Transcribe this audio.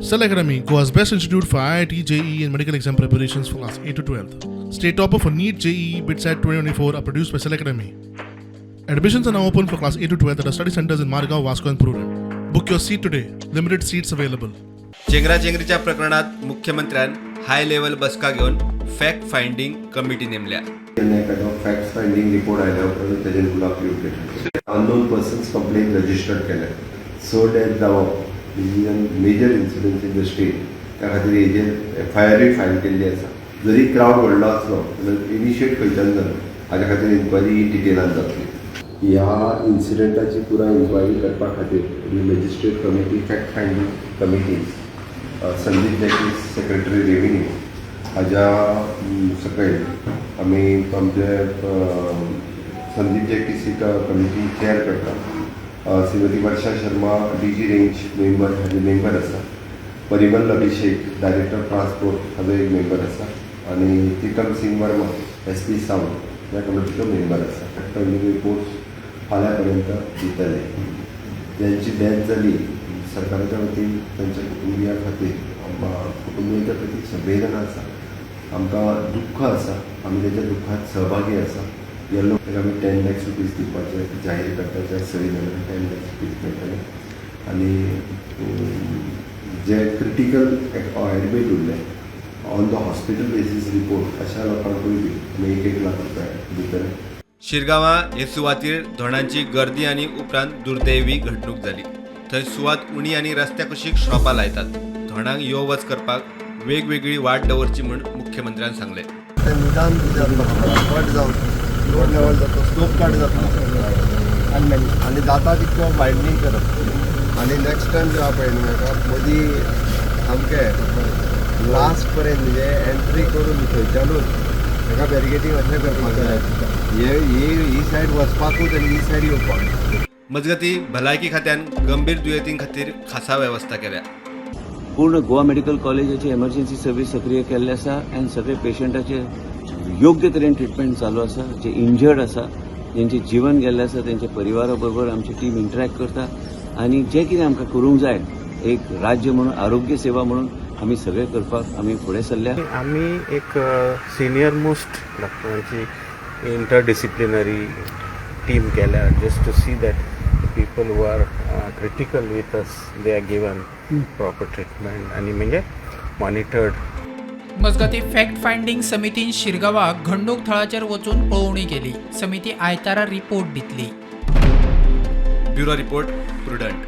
Cell Academy, Goa's best institute for IIT, JEE, and medical exam preparations for class 8 to 12. State topper for NEET, JEE, BITSAT 2024 are produced by Cell Academy. Admissions are now open for class 8 to 12 at our study centers in Margao, Vasco, and Prudent. Book your seat today. Limited seats available. चेंगराचेंगरीच्या प्रकरणात मुख्यमंत्र्यान high level बसका घेवन fact finding committee नेमल्या. तेन्ना एखादो fact finding report आयल्या उपरांत तेजेर उलोवप योग्य थारतलें. अननोन पर्सन्स कंप्लेन रजिस्टर्ड केल्या. स डेथ जावप is a major incident in the state. त्या खातीर हेजेर एफआयआरूय फायल केल्ली आसा. जरी क्रावड व्हडलो आसलो जाल्यार इनिशिएट खंयच्यान जालो हाज्या खातीर इन्क्वायरी ही डिटेलान जातली. ह्या इन्सिडंटाची पुराय इन्क्वायरी करपा खातीर magistrate committee, fact finding committee, Sandeep Jackies, secretary revenue हाज्या सकयल आमी आमचे संदीप जॅकीस ही कमिटी चेअर करता. श्रीमती वर्षा शर्मा, डीजी रेंज मेंबर, हाजे मेंबर आसा. परिमल अभिषेक, डायरेक्टर ट्रान्सपोर्ट, हाजो एक मेंबर आसा आनी त्रिकम सिंग वर्मा, एसपी सावथ, ह्या कमिटीचो मेंबर आसा. फॅक्ट फायंडींग रिपोर्ट्स फाल्यां पर्यंत दितले. ज्यांची डेथ जाली, सरकाराच्या वतीन तांच्या कुटुंबिया खातीर, कुटुंबियांच्या प्रती संवेदना आसा. आमकां दुख्ख आसा. आमी तेच्या दुख्खात सहभागी आसा. येल्लो ताका आमी 10 लॅक्स रुपीज दिवपाचे जाहीर करता. ज्या सही जाल्यार 10 लॅक्स रुपीज मेळटले आनी जे क्रिटिकल एडमीट उरले on the hospital basis report, अशा लोकांकूय बी आमी 1-1 लाख रुपया दितले. शिरगांवा हे सुवातीर धोंडांची गर्दी आनी उपरांत दुर्दैवी घडणूक जाली. थंय सुवात उणी आनी रस्त्या कुशीक शॉपां लायतात. धोंडांक यो वच करपाक वेगवेगळी वाट दवरची म्हूण मुख्यमंत्र्यान सांगलें. ते निदान कट जावन रोड लेवल जाता, स्लोप कट जाता आनी जाता तितको वायडनींग करप. आनी नेक्स्ट टायम जेवा पळय न्हू, हेका मदीं सामकें लास्ट पर्यंत, म्हणजे एंट्री करून थंयच्यानूच हेका बॅरिकेटींग अशें करपाक जाय, हे ही ही सायड वचपाकूच आनी ही सायड येवपाक. मजगतीं, भलायकी खात्यान गंभीर दुयेंतीं खातीर खासा वेवस्था केल्या. पूर्ण गोवा मेडिकल कॉलेजाची एमर्जन्सी सर्वीस सक्रिय केल्ले आसा आनी सगळे पेशंटाचे योग्य तरेन ट्रिटमेंट चालू आसा. जे इंजर्ड आसा, जेंचे जीवन गेल्लें आसा, तेंच्या परिवारा बरोबर आमची टीम इंटरॅक्ट करता आनी जें कितें आमकां करूंक जाय एक राज्य म्हणून, आरोग्य सेवा म्हणून, आमी सगळें करपाक आमी फुडें सरल्या. आमी एक सिनियर मोस्ट डॉक्टरांची इंटरडिसिप्लिनरी टीम केल्या, just to see that people who are critical with us, they are given proper treatment आनी म्हणजे मॉनिटर्ड. मजगतीं, फॅक्ट फायंडींग समितीन शिरगांवाक घडणूक थळाचेर वचून पळोवणी केली. समिती आयतारा रिपोर्ट दितली. Bureau report, Prudent.